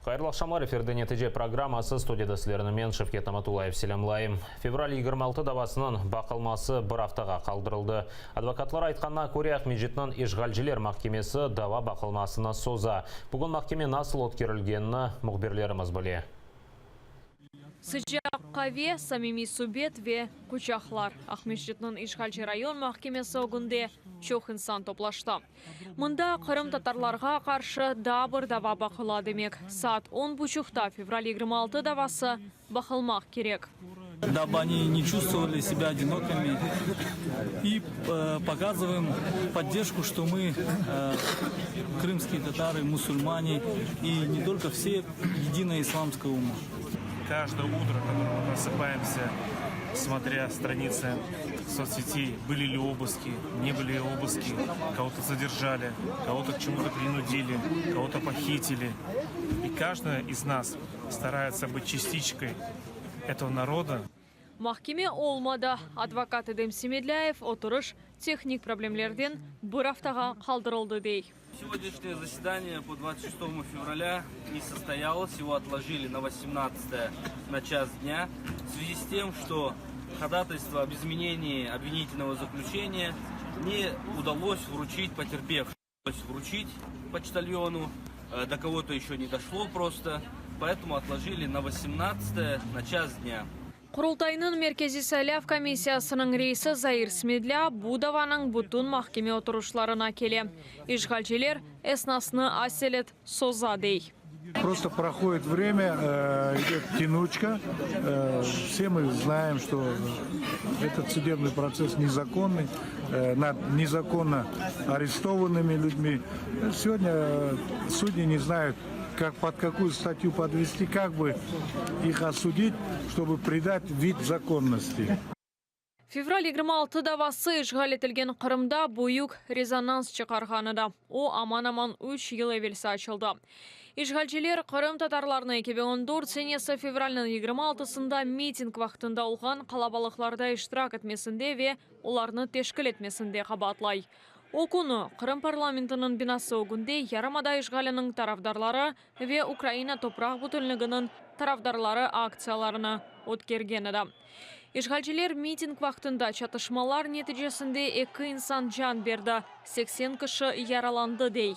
Hayırlı aqşamlar, efirde Netice programması, studiyada sizlerni men, Şevket Namatullayev, selâmlayım. Fevral 26 davasınıñ baqılması bir aftağa qaldırıldı. Advokatlar aytqanına köre, Aqmescitniñ işğalciler mahkemesi dava baqılmasını soza. Bugün mahkeme nasıl ötkerilgenini mühbirlerimiz bile. Sıcaq qave, samimiy subet ve quçaqlar. Aqmescitniñ işğalci rayon mahkemesi ögünde çoq insan toplaştı. Mında qırımtatarlarğa qarşı daa bir dava baqıla, demek, saat on buçuqta fevral 26 davası baqılmaq kerek. Dabı oni ne çuvstvovali sebâ odinokimi, i pokazıvaem poddержку, çto mı, krımskiye tatarı, musulmane, i ne tolko, vse edinaya islamskaya umma. Каждое утро, когда мы просыпаемся, смотря страницы соцсетей, были ли обыски, не были ли обыски, кого-то задержали, кого-то к чему-то принудили, кого-то похитили. И каждый из нас старается быть частичкой этого народа. Mahkeme olmadı. Advokat Edem Semedlâyev oturış tehnik problemlerden bir aftağa qaldırıldı, dey. Сегодняшнее заседание по 26 февраля не состоялось, его отложили на 18 на час дня в связи с тем, что ходатайство об изменении обвинительного заключения не удалось вручить потерпевшим. Вручить почтальону, до кого-то еще не дошло просто, поэтому отложили на 18 на час дня. Qurultaynıñ Merkeziy saylav komissiyasınıñ reisi Zair Smedlâ bu davanıñ bütün mahkeme oturışlarına kele. İşğalciler esnasnı aselet soza, dey. Просто проходит время, идет тянучка. Все мы знаем, что этот судебный процесс незаконный, над незаконно арестованными людьми. Сегодня судьи не знают, как, под какую статью подвести, как бы их осудить, чтобы придать вид законности. Fevral 26 davası işğal etilgen Qırımda büyük rezonans çıqarğan edi. O, aman-aman 3 yıl evelsi açıldı. İşğalciler qırımtatarlarnı 2014 senesi fevralniñ 26-sında miting vaqtında olğan qalabalıqlarda iştirak etmesinde ve olarnı teşkil etmesinde qabaatlay. O künü Qırım parlamentiniñ binası ögünde yarımada işğaliniñ tarafdarları ve Ukraina topraq bütünliginiñ tarafdarları aktsiyalarını ötkergen edi. İşğalciler miting vaqtında çatışmalar neticesinde eki insan can berdi, 80 kişi yaralandı, dey.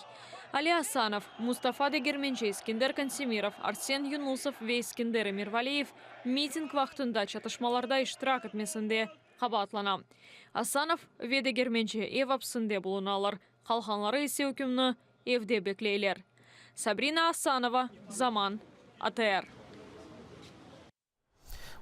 Ali Asanov, Mustafa Degermenci, Eskender Kantemirov, Arsen Yunusov ve Eskender Emirvaliyev miting vaqtında çatışmalarda iştirak etmesinde qabaatlana. Asanov ve Degermenci ev apsinde bulunalar, qalğanları ise ükümni evde bekleyler. Sabrina Asanova, Zaman, ATR.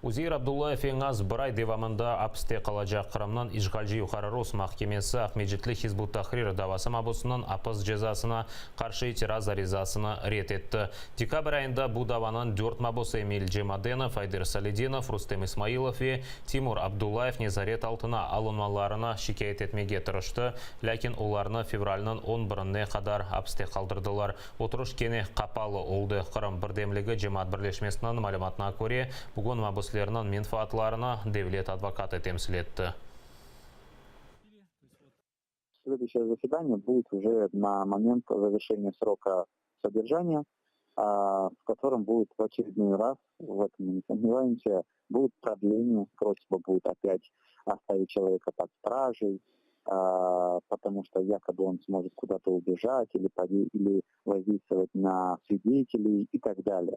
Uzeir Abdullayev eñ az bir ay devamında apiste qalacaq. Qırımnıñ işğalci Yuqarı rus mahkemesi Aqmescitli Hizb ut-Tahrir davası mabusınıñ apis cezasına qarşı itiraz arizasını red etti. Dekabr ayında bu davanıñ dört mabusı Emil Cemadenov, Ayder Saledinov, Rustem İsmailov ve Timur Abdullayev nezaret altına alınmalarını şikâyet etmege tırıştı, lâkin olarnı fevralniñ on birine qadar apiste qaldırdılar. Oturış kene qapalı oldı. Qırım birdemligi cemaat birleşmesiniñ malümatına köre, bugün mabüslerniñ menfaatlarını devlet advokatı temsil etti. Следующее заседание будет уже на момент завершения срока содержания, в котором будет в очередной раз, в этом мы не сомневаемся, будет продление, просьба будет опять оставить человека под стражей, потому что якобы он сможет куда-то убежать или, или воздействовать на свидетелей и так далее.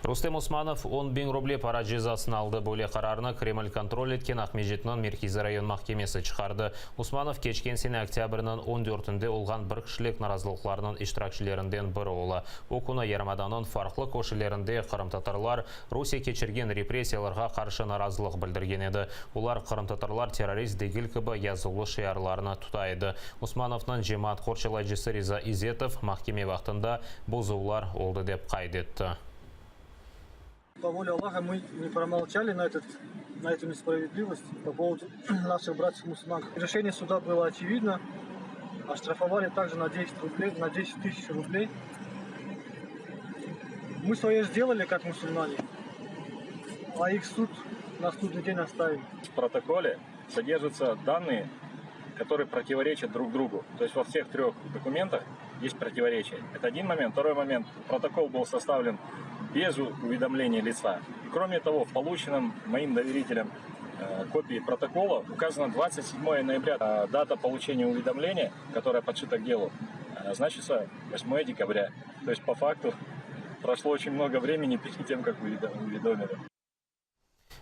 Rustem Osmanov 10 biñ ruble para cezasını aldı. Böyle qararnı Kreml kontrol etken Aqmescitniñ Merkeziy rayon mahkemesi çıqardı. Osmanov keçken sene oktâbrniñ 14-ünde olğan bir kişilik narazılıqlarnıñ iştirakçilerinden biri ola. O künü yarımadanıñ farqlı köşelerinde qırımtatarlar Rusiye keçirgen repressiyalarğa qarşı narazılıq bildirgen edi. Olar qırımtatarlar terrorist degil kibi yazuvlı şiarlarnı tuta edi. Osmanovnıñ cemaat qorçalayıcısı Riza İzetov mahkeme vaqtında bozuvlar oldı dep qayd etti. По воле Аллаха мы не промолчали на, этот, на эту несправедливость по поводу наших братьев-мусульман. Решение суда было очевидно. Оштрафовали также на 10, рублей, на 10 тысяч рублей. Мы свое сделали, как мусульмане, а их суд на судный день оставим. В протоколе содержатся данные, которые противоречат друг другу. То есть во всех трех документах Есть противоречие. Это один момент. Второй момент. Протокол был составлен без уведомления лица. И кроме того, в полученном моим доверителем э, копии протокола указано 27 ноября. А дата получения уведомления, которая подшита к делу, э, значится 8 декабря. То есть по факту прошло очень много времени перед тем, как уведомили.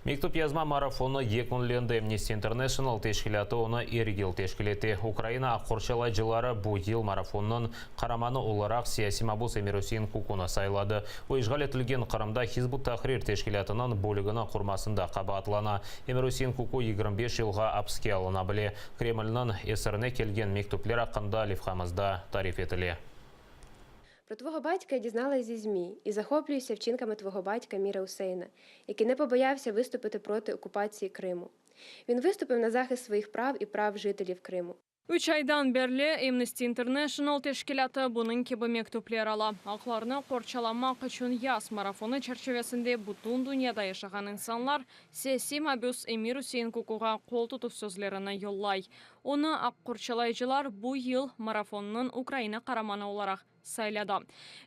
Mektüp yazma marafonı yekünlendi. Amnesty International teşkilâtı onı er yıl teşkil ete. Ukraina aq qorçalayıcıları bu yıl marafonnıñ qaramanı olaraq siyasiy mabus Emir-Üsein Kukunı sayladı. O, işğal etilgen Qırımda Hizb ut-Tahrir teşkilâtınıñ bölügini qurmasında qabaatlana. Emir-Üsein Kuku 25 yılğa apiske alına bile. Kremlniñ esirine kelgen mektüpler aqqında levhamızda tarif etile. Про твого батька я дізналась зі ЗМІ і захоплююся вчинками твого батька Міра Усеїна, який не побоявся виступити проти окупації Криму. Він виступив на захист своїх прав і прав жителів Криму. Üç aydan berli Amnesty International teşkilâtı bunıñ kibi mektüpler ala. Aqlarnı qorçalamaq içün yaz marafonı çerçivesinde bütün dünyada yaşağan insanlar siyasiy mabüs Emir-Üsein Kukuğa qol tutuv sözlerini yollay. Onı aq qorçalayıcılar bu yıl marafonnıñ Ukraina qaramanı olaraq sayladı.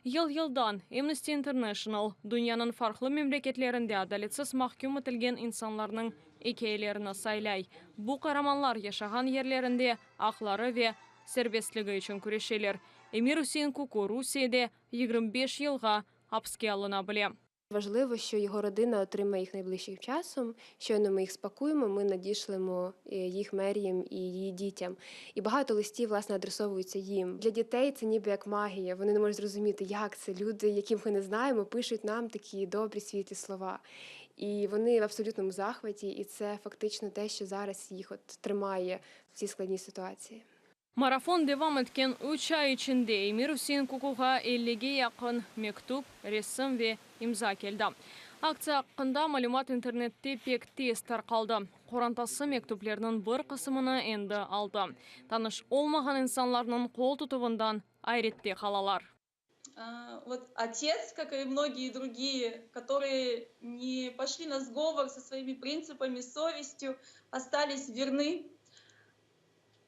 Yıl-yıldan Amnesty International dünyanıñ farqlı memleketlerinde adaletsiz mahküm etilgen insanlarnıñ ikâyelerini saylay. Bu qaramanlar yaşağan yerlerinde aqları ve serbestligi içün küreşeler. Emir-Üsein Kuku Rusiyede 25 yılğa apiske alına bile. Важливо, що його родина отримає їх найближчим часом. Щойно ми їх спакуємо, ми надішлемо їх Мерієм і її дітям. І багато листів, власне, адресовуються їм. Для дітей це ніби як магія. Вони не можуть зрозуміти, як це люди, яких ми не знаємо, пишуть нам такі добрі світлі слова. І вони в абсолютному захваті, і це фактично те, що зараз їх от тримає в цій складній ситуації. Marafon devam etken üç ay içinde Emir-Üsein Kukuğa ellige yaqın mektüp, resim ve imza keldi. Aktsiya aqqında malümat internette pek tez tarqaldı. Qorantası mektüplerniñ bir qısmını endi aldı. Tanış olmağan insanlarnıñ qol tutuvından ayrette qalalar. Вот отец, как и многие другие, которые не пошли на сговор со своими принципами, совестью, остались верны,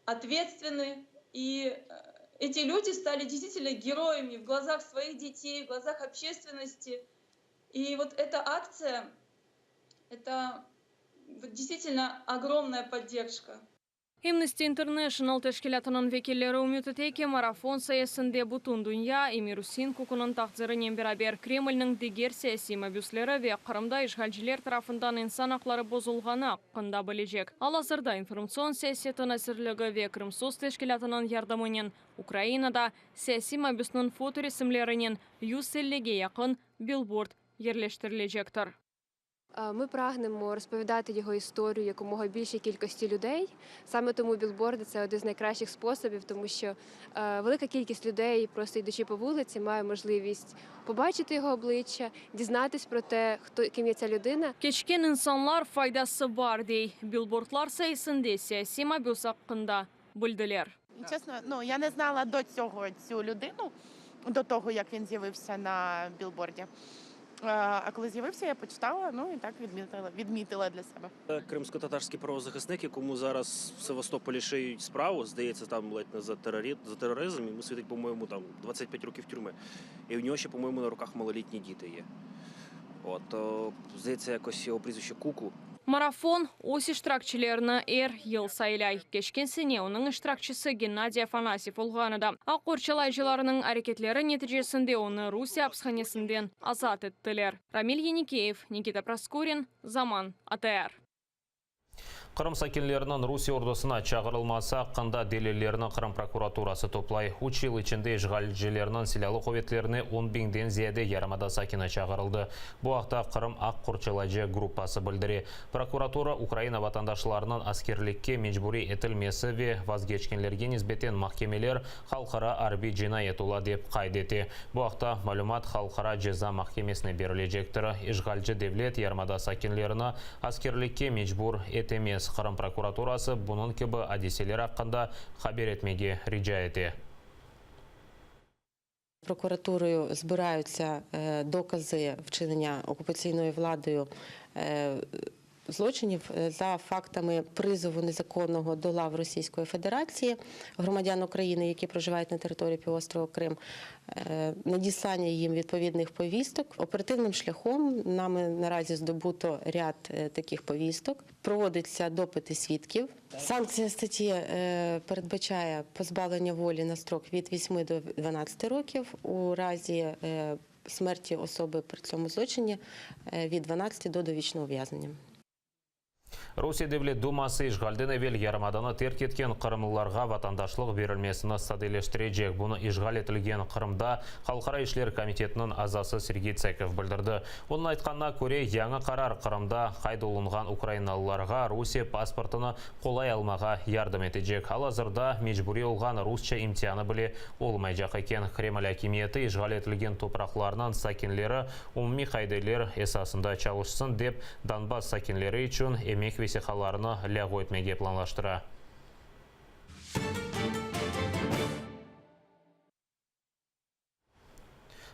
ответственны. И эти люди стали действительно героями в глазах своих детей, в глазах общественности. И вот эта акция — это действительно огромная поддержка. Amnesty International teşkilâtınıñ vekilleri ümüt ete ki, marafon sayesinde bütün dünya Emir-Üsein Kukunıñ taqdirinen beraber Kremlniñ diger siyasiy mabüsleri ve Qırımda işğalciler tarafından insan aqları bozulğanı aqqında bilecek. Al-azırda İnformatsion siyaseti nazirligi ve Krımsos teşkilâtınıñ yardımınen Ukrainada siyasiy mabüsniñ fotoresimlerinen 150ge yaqın bilbord yerleştirilecektir. Ми прагнемо розповідати його історію якомога більшій кількості людей. Саме тому білборди – це один з найкращих способів, тому що велика кількість людей, просто йдучи по вулиці, має можливість побачити його обличчя, дізнатись про те, хто ким є ця людина. Keçken insanlar faydası bar, dey. Bilbordlar sayesinde siyasiy mabüs aqqında bildiler. Чесно, ну я не знала до цього цю людину, до того як він з'явився на білборді. А коли з'явився, я почитала, ну і так відмітила, відмітила для себе. Кримськотатарський правозахисник, якому зараз в Севастополі шиють справу, здається, там ледь не за терорі... за тероризм, йому світить, по-моєму, там 25 років тюрми. І у нього ще, по-моєму, на руках малолітні діти є. От, то, здається, якось його прізвище Куку. Marafon öz iştirakçilerini er yıl saylay. Keçken sene onıñ iştirakçisi Gennadiy Afanasyev olğan edi. Aq qorçalayıcılarnıñ areketleri neticesinde onı Rusiye apishanesinden azat ettiler. Ramil Yenikeyev, Nikita Proskurin, Zaman, ATR. Qırım sakinleriniñ Rusiye ordusına çağırılması aqqında delillerni Qırım prokuraturası toplay. 3 yıl içinde işğalcilerniñ silâlı quvetlerine 10 biñden ziyade yarımada sakini çağırıldı. Bu aqta Qırım aq qorçalayıcı gruppası bildire. Prokuratura Ukraina vatandaşlarınıñ askerlikke mecburiy etilmesi ve vazgeçkenlerge nisbeten mahkemeler halqara arbiy cinayet ola dep qayd ete. Bu aqta malümat Halqara ceza mahkemesine berilecektir. İşğalci devlet yarımada sakinlerini askerlikke mecbur etemez. Qırım prokuraturası bunıñ kibi adiseler aqqında haber etmege rica ete. Прокуратурою збираються докази вчинення окупаційною владою. Злочинів за фактами призову незаконного до лав Російської Федерації громадян України, які проживають на території півострова Крим, надіслання їм відповідних повісток. Оперативним шляхом нами наразі здобуто ряд таких повісток. Проводяться допити свідків. Санкція статті передбачає позбавлення волі на строк від 8 до 12 років у разі смерті особи при цьому злочині від 12 до довічного ув'язнення. Rusiye Devlet Duması işğalden evel yarımadanı terk etken qırımlılarğa vatandaşlıq berilmesini sadeleştirecek. Bunı işğal etilgen Qırımda Halqara işler komitetiniñ azası Sergey Tsekov bildirdi. Onıñ aytqanına köre, yañı qarar Qırımda qayd olunğan ukrainalılarğa Rusiye pasportını qolay almağa yardım etecek. Al-azırda mecburiy olğan rusça imtianı bile olmaycaq eken. Kreml akimiyeti işğal etilgen topraqlarnıñ sakinleri umumiy qaideler esasında çalışsın dep, Donbass sakinleri içün emek vesiqalarını lâğu etmege planlaştıra.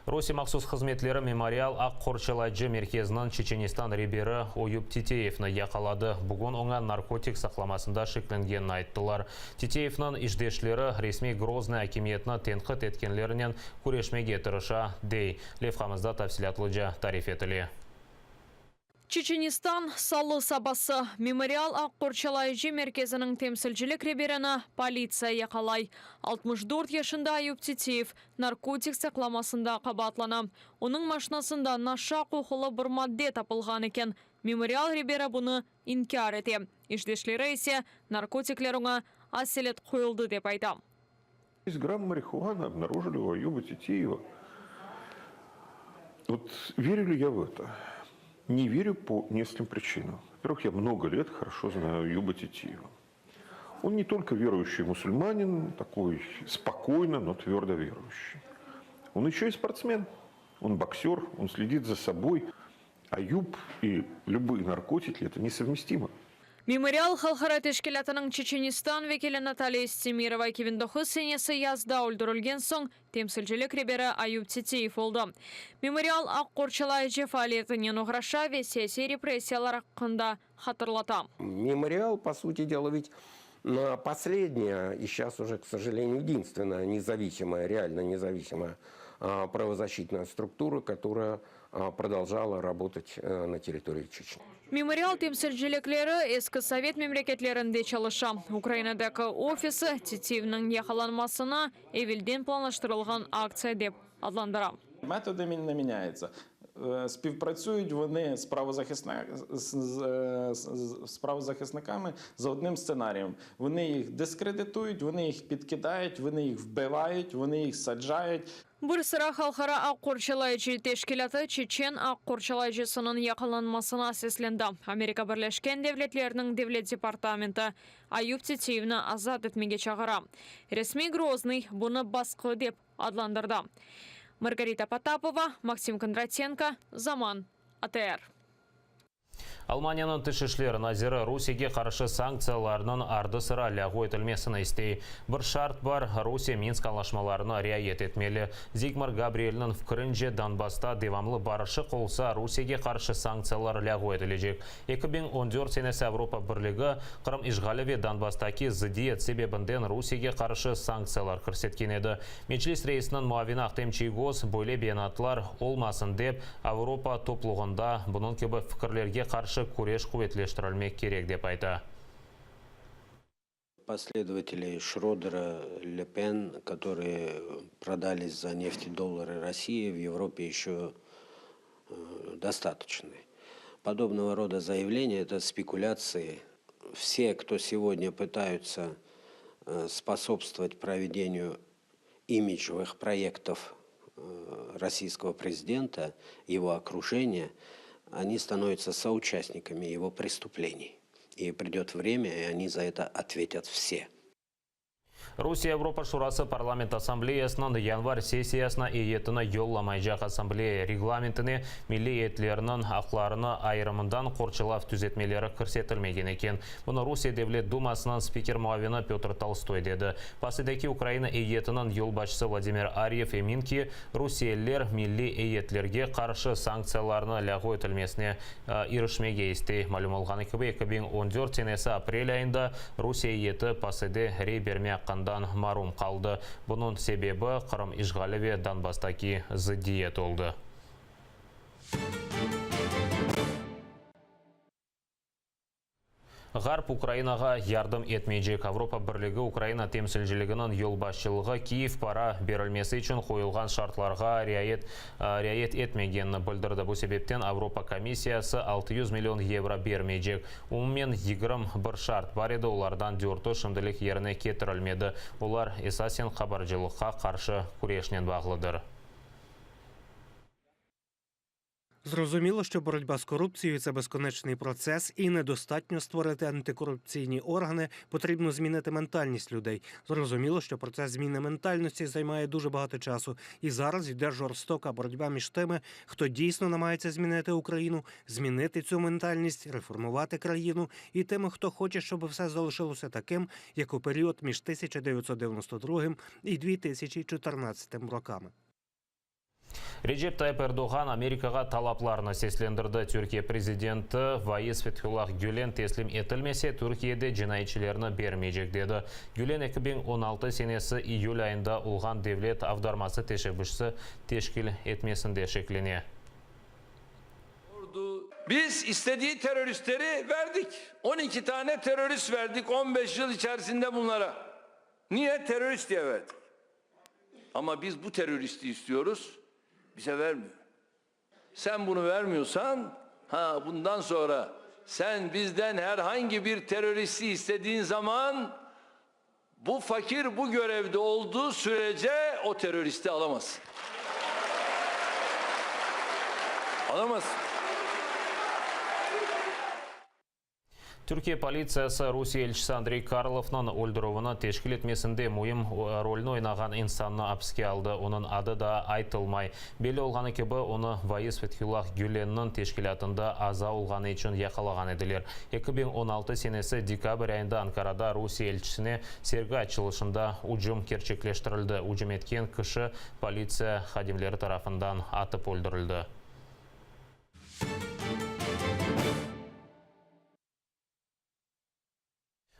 Rusiye mahsus hızmetleri Memorial aq qorçalayıcı merkeziniñ Çeçenistan reberi Oyub Titiyevni yaqaladı. Bugün oña narkotik saqlamasında şeklengenini ayttılar. Titiyevniñ işdeşleri resmiy Groznıy akimiyetini tenqit etkenlerinen küreşmege tırışa, dey. Levhamızda tafsilâtlıca tarif etile. Çeçenistan, salı sabası. Memorial aq qorçalayıcı merkeziniñ temsilcilik reberini politsiya yaqalay. 64 yaşında Ayub Titiyev narkotik saqlamasında qabaatlana. Onıñ maşinasında naşa qoqulı bir madde tapılğan eken. Memorial reberi bunı inkâr ete. İşdeşleri ise, narkotikler oña aselet qoyuldı, dep ayta. Gramm марихуаны обнаружили у Аюба Титиева. Вот верю ли я в это? Не верю по нескольким причинам. Во-первых, я много лет хорошо знаю Аюба Титиева. Он не только верующий мусульманин, такой спокойно, но твердо верующий. Он еще и спортсмен, он боксер, он следит за собой. Аюб и любые наркотики – это несовместимо. Memorial halqara teşkilâtınıñ Çeçenistan vekili Natalya Estemirova 2009 senesi yazda öldürilgen soñ temsilcilik reberi Ayub Titiyev oldı. Memorial aq qorçalayıcı faaliyetinen oğraşa ve siyasiy repressiyalar aqqında hatırlata. Memorial, по сути дела, ведь последняя и сейчас уже, к сожалению, единственная независимая, реально независимая правозащитная структура, которая продолжала работать на территории Чечни. Memorial temsilcilikleri eski sovet memleketlerinde çalışa. Ukrainadaki ofisi Titiyevniñ yaqalanmasını evelden planlaştırılğan aktsiya dep adlandıra. Методи не міняються. Співпрацюють вони з, правозахисна... з, з, з правозахисниками за одним сценарієм. Вони їх дискредитують, вони їх підкидають, вони їх вбивають, вони їх саджають. Bir sıra halqara aq qorçalayıcı teşkilâtı çeçen aq qorçalayıcısınıñ yaqalanmasına seslendi. Amerika Birleşken Devletleriniñ Devlet departamenti Ayub Titiyevni azat etmege çağıra. Resmiy Groznıy bunı basqı dep adlandırdı. Margarita Potapova, Maksim Kondratenko, Zaman, ATR. Almaniyanıñ tış işler naziri Rusiyege qarşı sanktsiyalarnıñ ardı-sıra lâğu etilmesini istey. Bir şart bar, Rusiye Minsk añlaşmalarını riayet etmeli. Zigmar Gabrielniñ fikirince, Donbassta devamlı barışıq olsa, Rusiyege qarşı sanktsiyalar lâğu etilecek. 2014 senesi Avropa Birligi Qırım işğali ve Donbasstaki zıddiyet sebebinden Rusiyege qarşı sanktsiyalar kirsetken edi. Meclis reisiniñ muavini Ahtem Çiygoz böyle beyanatlar olmasın dep, Avropa toplulığında bunıñ kibi fikirlerge qarşı küreş quvetleştirilmek kerek, dep ayta. Последователей Шрёдера, Ле Пен, которые продались за нефть и доллары России, в Европе еще достаточно. Подобного рода заявления – это спекуляции. Все, кто сегодня пытаются способствовать проведению имиджевых проектов российского президента, его окружения, они становятся соучастниками его преступлений. И придет время, и они за это ответят все. Rusiye Avropa Şurası Parlament Assambleyasınıñ yanvar sessiyasına eyyetini yollamaycaq. Assambleya reglamentine milliy eyyetlerniñ aqlarını ayırımından qorçalav tüzetmeleri kirsetilmegen eken. Bunı Rusiye Devlet Dumasınıñ spiker muavini Pötr Tolstoy dedi. PASEdeki Ukraina eyyetiniñ yolbaşçısı Vladimir Aryev emin ki, rusiyeliler milliy eyyetlerge qarşı sanktsiyalarnı lâğu etilmesine irişmege istey. Malüm olğanı kibi, 2014 senesi aprel ayında Rusiye eyyeti PASEde rey berme aqqından marum qaldı. Bunıñ sebebi Qırım işğali ve Donbasstaki zıddiyet oldı. Ğarp Ukrainağa yardım etmeycek. Avropa Birligi Ukraina temsilciliginiñ yolbaşçılığı Kiyev para berilmesi içün qoyulğan şartlarğa riayet riayet etmegenini bildirdi. Bu sebepten Avropa komissiyası 600 million yevro bermeycek. Umumen 21 şart bar edi, olardan dörtü şimdilik yerine ketirilmedi. Olar esasen qabarcılıqqa qarşı küreşnen bağlıdır. Зрозуміло, що боротьба з корупцією це безконечний процес, і недостатньо створити антикорупційні органи. Потрібно змінити ментальність людей. Зрозуміло, що процес зміни ментальності займає дуже багато часу, і зараз йде жорстока боротьба між тими, хто дійсно намагається змінити Україну, змінити цю ментальність, реформувати країну, і тими, хто хоче, щоб все залишилося таким, як у період між 1992 і 2014 роками. Recep Tayyip Erdoğan Amerikağa talaplarını seslendirdi. Türkiye prezidenti vaiz Fethullah Gülen teslim etilmese, Türkiye de cinayetçilerni bermeycek, dedi. Gülen 2016 senesi iyül ayında olğan devlet avdarması teşebbüsi teşkil etmesinde şeklene. Biz istediği teröristleri verdik. 12 tane terörist verdik 15 yıl içerisinde bunlara. Niye? Terörist diye verdik. Ama biz bu teröristi istiyoruz. Bize vermiyor. Sen bunu vermiyorsan ha bundan sonra sen bizden herhangi bir teröristi istediğin zaman bu fakir bu görevde olduğu sürece o teröristi alamazsın. Alamazsın. Türkiye politsiyası Rusiye elçisi Andrey Karlovnıñ öldürüvini teşkil etmesinde müim rolni oynağan insannı apiske aldı. Onıñ adı daa aytılmay. Belli olğanı kibi, onı vaiz Fethullah Gülenniñ teşkilâtında aza olğanı içün yaqalağan ediler. 2016 senesi dekabr ayında Ankarada Rusiye elçisine sergi açılışında ücüm kerçekleştirildi. Ücüm etken kişi politsiya hadimleri tarafından atıp öldürildi.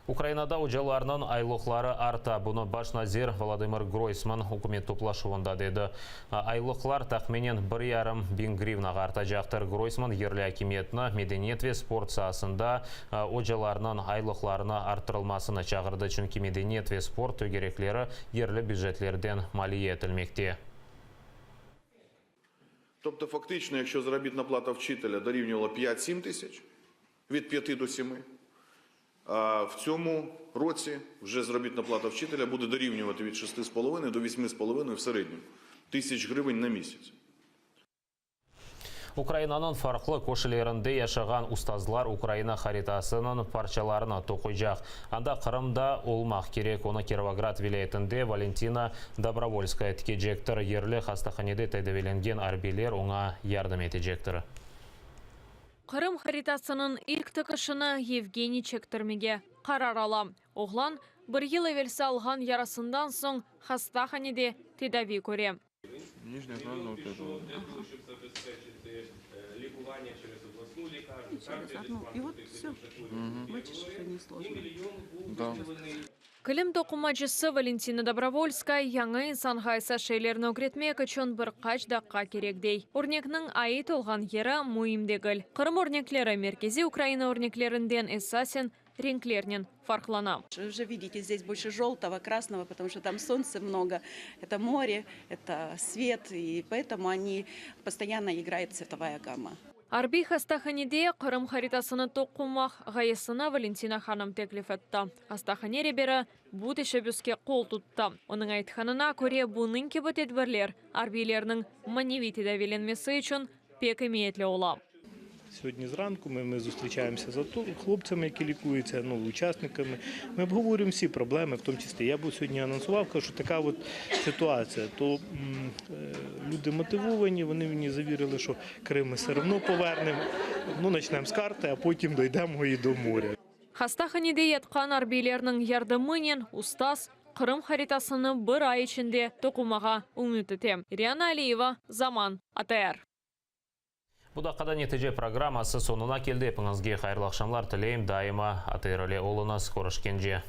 Ukrainada ocalarnıñ aylıqları arta. Bunı baş nazir Volodımır Groysman ükümet toplaşuvında dedi. Aylıqlar tahminen bir yarım biñ grivnağa artacaqtır. Groysman yerli akimiyetni medeniyet ve sport saasında ocalarnıñ aylıqlarını arttırılmasına çağırdı, çünki medeniyet ve sport tögerekleri yerli bücetlerden maliye etilmekte. Тобто, фактично, якщо заробітна плата вчителя дорівнювала 5-7 тисяч, від 5 до 7, а в цьому році вже заробітна плата вчителя буде дорівнювати від 6,5 до 8,5 в середньому тисяч гривень на місяць. Ukrainanıñ farqlı köşelerinde yaşağan ustazlar Ukraina haritasınıñ parçalarını toquycaq. Anda Qırım da olmaq kerek. Onı Kirovograd vilâyetinde Valentina Dobrovolskaya tikecektir. Yerli hastahanede tedaviylengen arbiyler oña yardım etecektir. Qırım haritasınıñ ilk tikişini Yevgeniy çektirmege qarar ala. Oğlan, bir yıl evelsi alğan yarasından soñ hastahanede tedavi köre. Kilim toqumacısı Valentina Dobrovolskaya yañı insanğa esas şeylerni ögretmek içün bir qaç daqqa kerek, dey. Örnekniñ ait olğan yeri müim degil. Qırım örnekleri merkeziy Ukraina örneklerinden esasen renklernen farqlana. Уже видите, здесь больше желтого, красного, потому что там солнца много, это море, это свет, и поэтому они постоянно играет цветовая гамма. Arbiy hastahanede Qırım haritasını toqumaq ğayesini Valentina hanım teklif etti. Hastahane reberi bu teşebbüske qol tuttı. Onıñ aytqanına köre, bunıñ kibi tedbirler arbiylerniñ maneviy tedaviylenmesi içün pek emiyetli ola. Сьогодні зранку ми, ми зустрічаємося з АТО, хлопцями, які лікуються, ну, учасниками. Ми обговорюємо всі проблеми, в тому числі. Я був сьогодні анонсував, кажу, що така от ситуація. То м, е, люди мотивовані, вони мені завірили, що Крим ми все одно повернемо. Ну, почнемо з карти, а потім дійдемо і до моря. Hastahanede yatqan arbiylerniñ yardımınen ustaz Qırım haritasını bir ay içinde toqumağa ümüt ete. Riana Aliyeva, Zaman, ATR. Bu daqqada Netice programması soñuna keldi. Epiñizge hayırlı aqşamlar tileyim. Daima ATR ile oluñız. Körüşkence.